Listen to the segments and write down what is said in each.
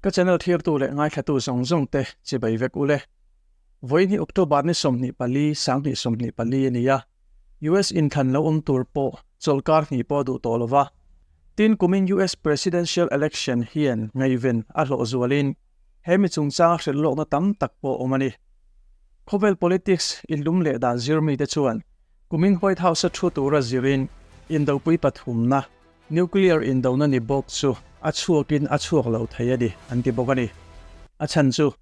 Ka channel thirtu leh ngaithlatu zawng zawng te chibai vek ule. Vawiin hi October ni 24, 2024 a ni a, US inthlan lo awm tur pawh chawlhkar hnih pawh a duh tawh lova. Tin, kumin US Presidential Election hian ngaihven a hlawh zualin he mi chungchanga hrilh lawkna tam tak pawh awm a ni. Khawvel politics inlum leh dan zir mite chuan kumin White House-a thu tura zirin indopui pathumna, Nuclear indona ni bawk chu a chhuakin a chhuak lo thei a ni, an ti bawk a ni. A chhan chu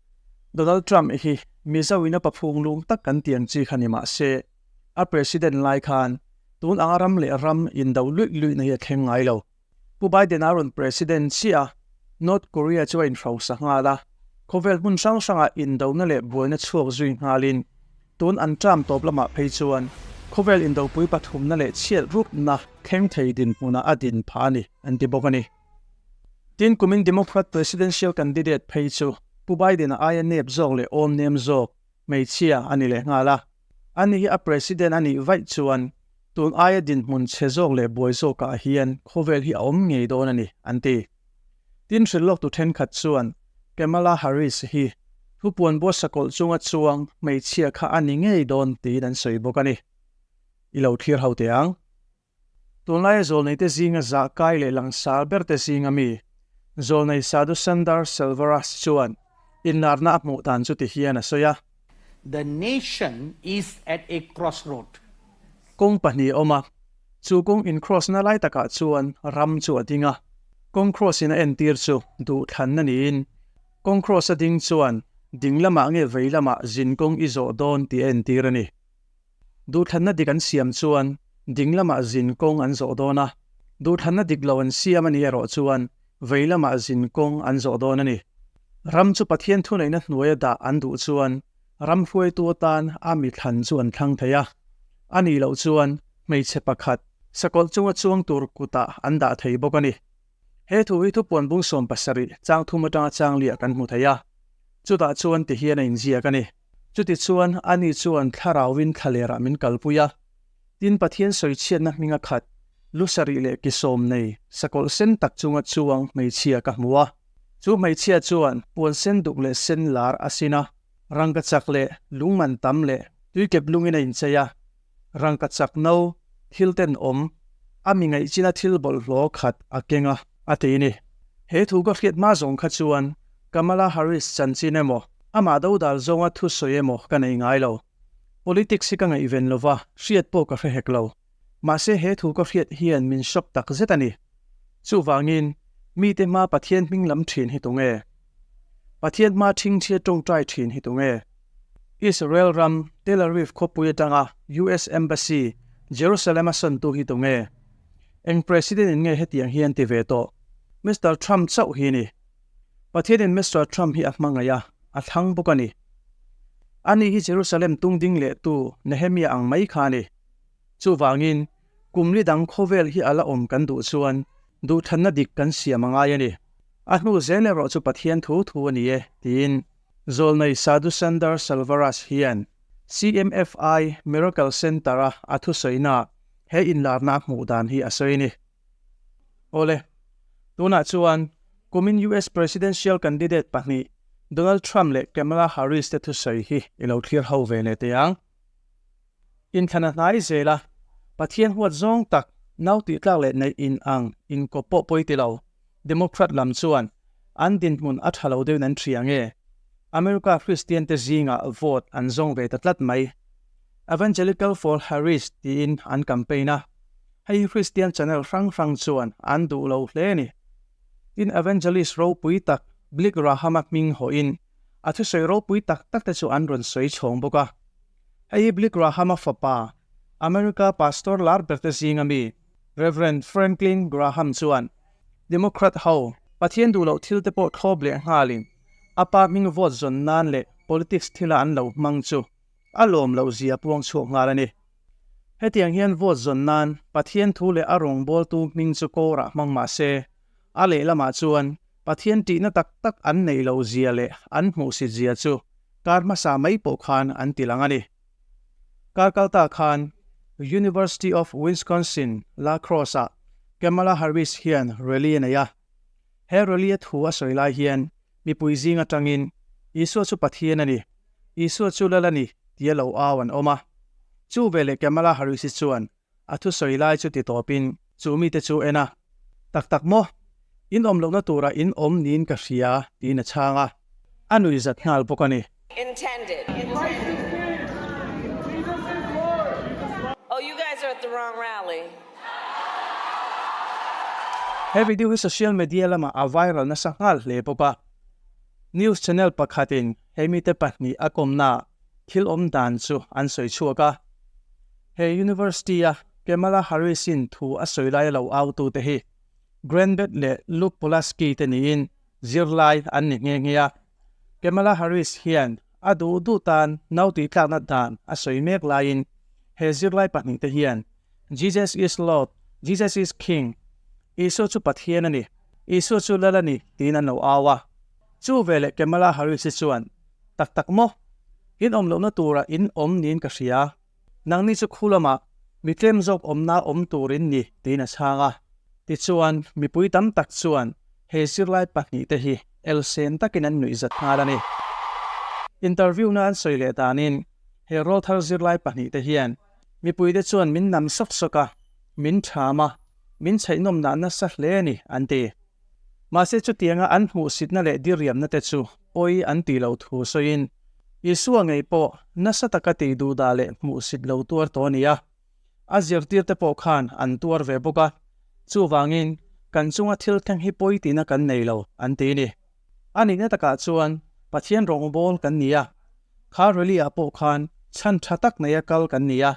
Donald Trump hi Mizo in a paphung lung tak kan ti ang chi kha ni mah se, a President lai khan tun anga ram leh ram indo luih luihna hi a thleng ngai lo. Pu Biden a rawn President chiah a, North Korea chu a inhrosa nghal a, khawvel hmun hrang hrangah indona leh buaina chhuak zui nghalin tun an term tawp lamah phei chuan khawvel indopui pathumna leh chhiat rupna thleng thei dinhmunah a din phah a ni, an ti bawk a ni. Tin, kumin Democrat presidential candidate phei chu Pu Biden-a aia nep zawk leh awm nem zawk hmeichhia a ni leh nghal a. Ani hi a president a nih vaih chuan tun aia dinhmun chhe zawk leh buai zawkah hian khawvel hi a awm ngei dawn a ni, an ti. Tin, hrilh lawktu thenkhat chuan Kamala Harris hi thupuan bua sakawlh chunga chuang hmeichhia kha a ni ngei dawn tiin an sawi bawk a ni. I lo thlir ho teh ang. Tunlaia zawlneite zinga zah kai leh langsar berte zinga mi, zawlnei Sadhu Sundar Selvaraj chuan inlarna a hmuh dan chu ti hian a sawi a. The nation is at a crossroad. Kawng pahnih a awm a, chu kawng in cross na lai takah chuan ram chu a ding a, kawng cross in a entir chu duhthlanna niin, kawng cross a ding chuan ding lamah nge vei lamah zin kawng i zawh dawn tih a entir a ni. Duhthlanna dik an siam chuan ding lamah zin kawng an zawh dawn a, duhthlanna dik lo an siam a nih erawh chuan vei lamah zin kawng an zawh dawn a ni. Ram chu Pathian thuneihna hnuaia dah an duh chuan ram hruaitu atan a mi thlan chu an thlang thei a, a nih loh chuan hmeichhe pakhat sakawlh chunga chuang tur kutah an dah thei bawk a ni. He thu hi thupuan bung 70 chang thum atanga chang liah kan hmu thei a, chutah chuan ti hian a inziak a ni. Chutichuan, ani chuan thlarauin thlalerah min kalpui a, tin Pathian sawichhiatna hminga khat, lu sarih leh ki sawm nei, sakawlh sen tak chunga chuang hmeichhia ka hmu a. Chu hmeichhia chuan puan sen duk leh sen lar a sin a, rangka chak leh lungman tam leh tuikep lungin a inchei a, rangka chak no, thil tenawm, a mi ngaihchina thil bawlhhlawh khat a keng a, a ti ni. He thu ka hriat hma zawng kha chuan Kamala Harris chanchin emaw, amah dodal zawnga thusawi emaw ka nei ngai lo. Politics hi ka ngaihven lo va, hriat pawh ka hre hek lo. Mahse he thu ka hriat hian min shock tak zet a ni. Chuvangin, mite hma Pathian hming lam thin hi tunge? Pathian hma thingthia tawngtai thin hi tunge? Israel ram Tel Aviv khawpui atanga US Embassy Jerusalem a sawntu hi tunge? Eng President in nge hetiang hian ti ve tawh? Mister Trump chauh hi ni. Pathianin Mister Trump hi a hmangaih a, a thlang bawk a ni. Ani hi Jerusalem tungding lehtu Nehemia ang mai kha a ni. Chuvangin, kum li dang khawvel hi a la awm kan duh chuan duhthanna dik kan siam a ngai a ni. A hnu zel erawh chu Pathian thu thu a ni e, tiin Zawlnei Sadhu Sundar Selvaraj hian CMFI Miracle Centre-a a thusawinaah he inlarna a hmuh dan hi a sawi a ni. Awle, tunah chuan kumin US Presidential candidate pahnih Donald Trump leh Kamala Harris te thusawi hi i lo thlir ho ve leh teh ang. Inthlan a hnai zel a, Pathian huat zawng tak nau tih tlak leh neih in ang inkawp pawh pawi ti lo, Democrat lam chuan an dinhmun a tha lo deuhin an hria nge? America Christian te zingah vote an zawng ve ta tlat mai. Evangelical for Harris tiin an campaign a, hei hi Christian channel hrang hrang chuan an duh lo hle a ni. Tin Evangelist ropui tak Billy Graham-a hming hawhin a thusawi ropui tak tak te chu an rawn sawi chhawng bawk a. Hei hi Billy Graham-a fapa, America pastor lar ber te zinga mi Rev. Franklin Graham chuan Democrat ho Pathian duh loh thil te pawh thlawp leh nghalin a pa hming vote zawn nan leh politics thila an lo hmang chu a lawm loh zia puang chhuak nghal a ni. Hetiang hian vote zawn nan Pathian thu leh a rawngbawltu hming chu kawrah hmang mah se, a lehlamah chuan Pathian tihna tak tak an neih loh zia leh an hmuhsit zia chu kar hmasa mai pawh khan an ti lang a ni. Kar kalta khan University of Wisconsin, La Crosse-ah Kamala Harris hian rally a nei a. He rally-a thu a sawi lai hian Mipui zing atangin, Isua chu Pathian a ni, Isua chu Lal a ni, tia lo au an awm a. Chu veleh Kamala Harris-i chuan a thusawi lai chu ti tawpin chu mite chu en a, Tak tak maw? In awm lohna turah in awm niin ka hria, tiin a chhang a, a nuih zat nghal bawk a ni. Intended. Oh you guys are at the wrong rally. He video hi social media lamah a viral nasa nghal hle bawk a. News channel pakhatin he mite pahnih a kawmnaah thil awm dan chu an sawi chhuak a. He university-a Kamala Harris-in thu a sawi laia lo autute hi Grant Bett leh Luke Polaski te niin zirlai an ni nghe nghe a. Kamala Harris hian a duh duh tan nau tihtlakna dan a sawi mek laiin he zirlai pahnihte hian Jesus is Lord, Jesus is King, Isua chu Pathian a ni, Isua chu Lal a ni tiin an lo au a. Chu veleh Kamala Harris-i chuan, Tak tak maw? In awm lohna turah in awm niin ka hria. Nangni chu khu lamah mi tlem zawk awmna awm tur in ni tiin a chhang a. Tichuan, mipui tam tak chuan he zirlai pahnihte hi elsen takin an nuih zat nghal a ni. Interview-na an sawi leh danin he rawlthar zirlai pahnihte hian mipuite chuan min nam sawk sawk a, min ṭham a, min chheihnawm nah nasa hle a ni, an ti. Mahse chutianga an hmuhsitna leh diriamna te chu pawi an tih loh thu sawiin, Isua ngei pawh nasa taka tih duhdah leh hmuhsit lo tuar tawh a ni a, a zirtirte pawh khan an tuar ve bawk a, chuvangin kan chunga thil thleng hi pawi tihna kan nei lo an ti a ni. A nihna takah chuan Pathian rawngbâwl kan ni a, kha rally-ah pawh khan chhan ṭha tak neia kal kan ni a,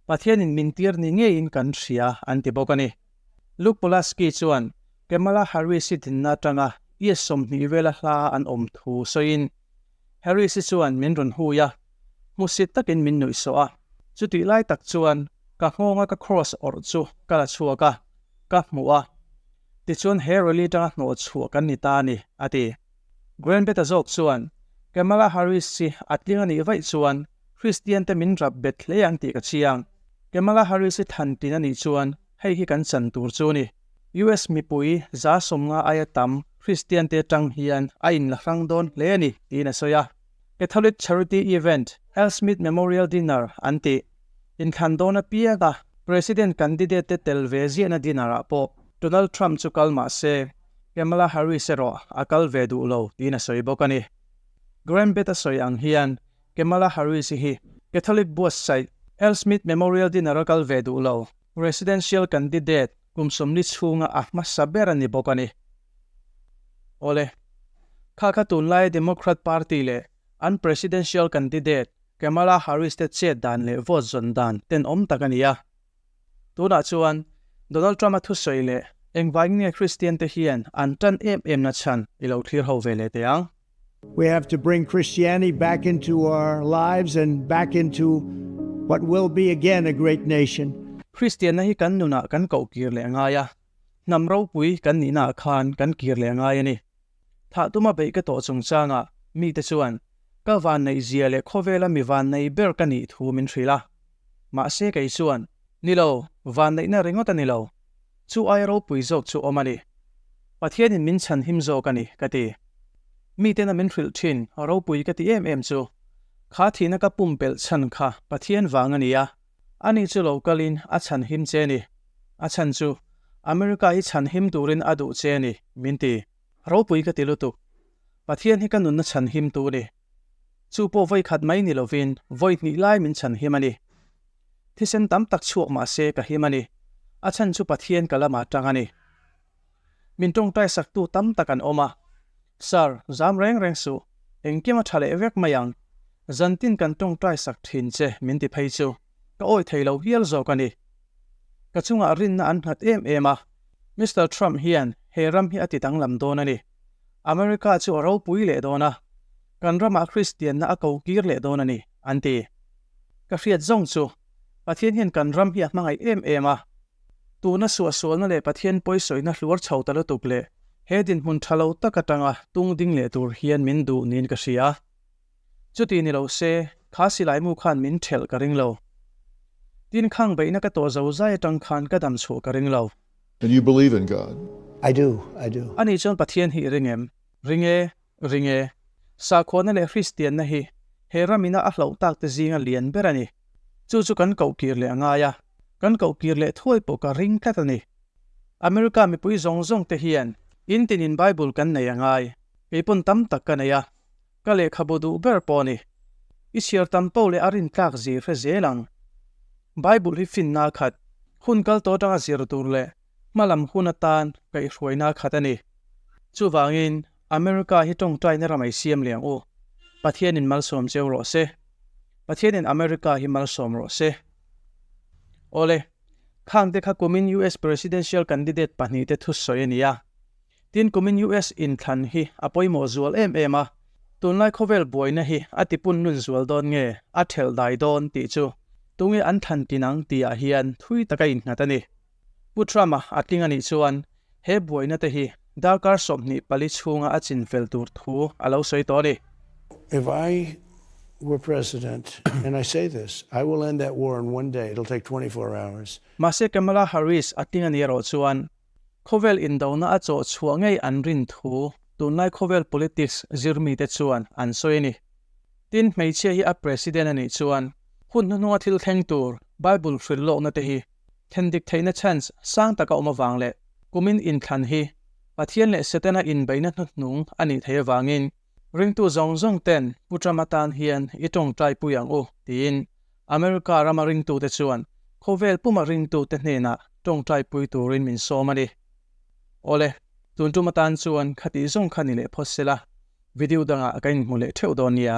Pathianin min tir ni ngeiin kan hria an ti bawk a ni. Luke Pulaski chuan Kamala Harris-i dinna atanga year 20 vela hla an awm thu sawiin, Harris-i chuan min rawn hui a, hmusit takin min nuihsawh a. Chutih lai tak chuan ka nghawnga ka cross awrh chu ka la chhuak a, ka hmuh a. Tichuan he rally atanga hnawh chhuah kan ni ta a ni, a ti. Grant Beta zawk chuan Kamala Harris-i a tling a nih vaih chuan Kristiante min rap bet hle ang tih ka chiang. Kamala Harris-i than tin a nih chuan hei hi kan chan tur chu a ni. US mipui 150 aia tam Kristiante atang hian a inla hrang dawn hle a ni tiin a sawi a. Catholic Charity Event, Al Smith Memorial Dinner an tih inthlan dawn apianga President candidate te tel ve ziahna dinner ah pawh Donald Trump chu kal mah se Kamala Harris erawh a kal ve duh lo tiin a sawi bawk a ni. Graham Bett a sawi ang hian Kamala Harris-i hi Catholic buatsaih Al Smith Memorial Dinner-a kal ve duh lo Presidential candidate kum 40 chhunga a hmasa ber a ni bawk a ni. Awle, kha kha tunlaia Democrat Party leh an Presidential candidate Kamala Harris te chet dan leh vote zawn dan tenawm tak a ni a. Tunah chuan Donald Trump-a thusawi leh engvangin nge Kristian te hian an tan em em na chhan i lo thlir ho ve leh teh ang. We have to bring Christianity back into our lives and back into what will be again a great nation. Kristianna hi kan nunah kan koh kir leh ngai a, hnam ropui kan nihnaah khan kan kir leh ngai a ni. Thah tuma beih ka tawh chungchangah mite chuan ka vanneih zia leh khawvela mi vannei ber ka nih thu min hrilh a. Mahse kei chuan, Ni lo, vanneihna ringawt a ni lo. Chu aia ropui zawk chu awm a ni. Pathianin min chhan him zawk a ni, ka ti. Miten a min hrilh thin ropui ka ti em em chu, kha thihna ka pumpelh chhan kha Pathian vang a ni a, ani chu lo kalin a chhan him che ni. A chhan chu, America hi chhan him turin a duh che ni, min ti. Ropui ka ti lutuk. Pathian hi ka nunna chhan him tu ni. Chu pawh vawi khat mai ni lovin vawi hnih lai min chhan him a ni. Thisen tam tak chhuak mah se ka him a ni. A chhan chu Pathian ka lamah tang a ni. Min tawngtai saktu tam tak an awm a. Sir, zam reng reng suh. Engkim a tha leh vek mai ang. Zantin kan tawngtai sak thin che min ti phei chu ka awi thei lo hial zawk a ni. Ka chungah rinna an nghat em em a. Mister Trump hian he ram hi a ti danglam dawn a ni. America chu a ropui leh dawn a, kan ramah Kristianna a ko kir leh dawn a ni, an ti. Ka hriat zawng chu, Pathian hian kan ram hi a hmangaih em em a. Tuna suahsualna leh Pathian pawisawina hluar chho ta lutuk leh he dinhmun tha lo tak atanga tung ding leh tur hian min duh niin ka hria. Chuti ni lo se, kha silaimu khan min thelh ka ring lo. Tin khang beihna ka tawh zo zai atang khan ka dam chhuah ka ring lo. And you believe in God? I do, I do. Ani chuan Pathian hi i ring em? Ring e. Ring e. Sakhuana leh Hristianna hi he ramina a hlauh tak te zinga lian ber a ni. Chu chu kan koh kir leh a ngai a, kan koh kir leh thuai pawh ka ring tlat a ni. America mipui zawng zawng te hian in tinin Bible kan nei a ngai. Kei pawn tam tak ka nei a, ka lehkhabu duh ber pawh a ni. I chhiar tam poh leh a rintlak zir hre zel ang. Bible hi finna a khat, hun kal tawh atanga zir tur leh hmalam hun atan kaihhruaina a khat a ni. Chuvangin, America hi tawngtaina ramai siam leh ang u. Pathianin malsawm cheu rawh se. Pathianin America hi malsawm rawh se. Awle, khangte kha kumin US Presidential candidate pahnihte thusawi a ni a. Tin, kumin US inthlan hi a pawimawh zual em em a, tunlai khawvel buaina hi a tipun nun zual dawn nge a thelh dai dawn tih chu tunge an thlan tin ang tihah hian thui taka innghat a ni. Pu Trump-a a tling a nih chuan he buaina te hi darkar 24 chhunga a chinfel tur thu a lo sawi tawh a ni. If I were president, and I say this, I will end that war in one day, it'll take 24 hours. Mahse Kamala Harris a tling a nih erawh chuan Khawvel indona a chawh chhuah ngei an rin thu tunlai khawvel politics zirmite chuan an sawi a ni. Tin, hmeichhia hi a president a nih chuan hun hnuhnunga thil thleng tur Bible hrilh lawkna te hi then dik theihna chance sang taka awm avang leh kumin inthlan hi Pathian leh Setana inbeihna hnuhnung a nih theih avangin ringtu zawng zawng ten Pu Trump atan hian i tawngtai pui ang u tiin America rama ringtute chuan khawvel puma ringtute hnenah tawngtaipui turin min sawm a ni. Awle, tun tum atan chuan khatih zawng kha ni leh phawt sela, video dangah ka inhmu leh theuh dawn nia.